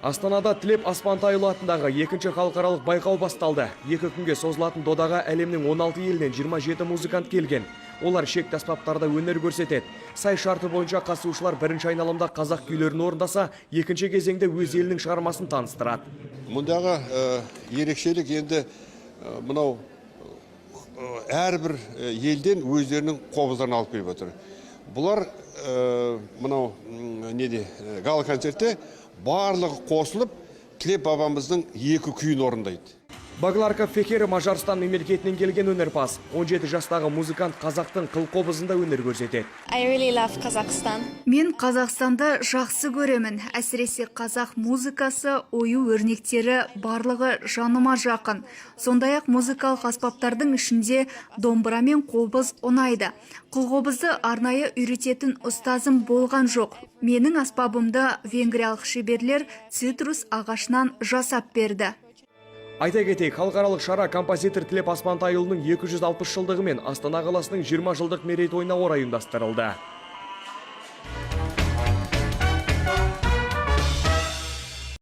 Астанада Тілеп Аспантайұлы атындағы екінші халықаралық байқау басталды. 2 күнге созылатын додаға әлемнің 16 елінен 27 музыкант келген. Олар шекті аспаптарда өнер көрсетеді. Сай шарты бойынша қатысушылар бірінші айналымда қазақ күйлерін орындаса, екінші кезеңде өз елінің шығармасын таныстырады. Мұндағы ерекшелік енді мынау әрбір елден өздерінің қобыздарын алып келіп отыр. Бұлар мынау неде гала концертте барлығы қосылып, Тілеп бабамыздың екі күйін орындайды. Багларка Фехер — Мажарстан мемлекетінен келген өнерпаз. 17 жастағы музыкант қазақтың қыл қобызында өнер көрсетеді. I really love Kazakhstan. Мен Қазақстанды жақсы көремін. Әсіресе қазақ музыкасы, ою өрнектері, барлығы жаныма жақын. Сондай-ақ музыкалық аспаптардың ішінде домбыра мен қобыз ұнайды. Қылқобызды арнайы үйрететін ұстазым болған жоқ. Менің аспабымды венгриялық шеберлер цитрус ағашынан жасап берді. Айта кетейік, халықаралық шара композитор Тілеп Аспантайұлының 260 жылдығы мен Астана қаласының 20 жылдық мерейтойына орай ұйымдастырылды.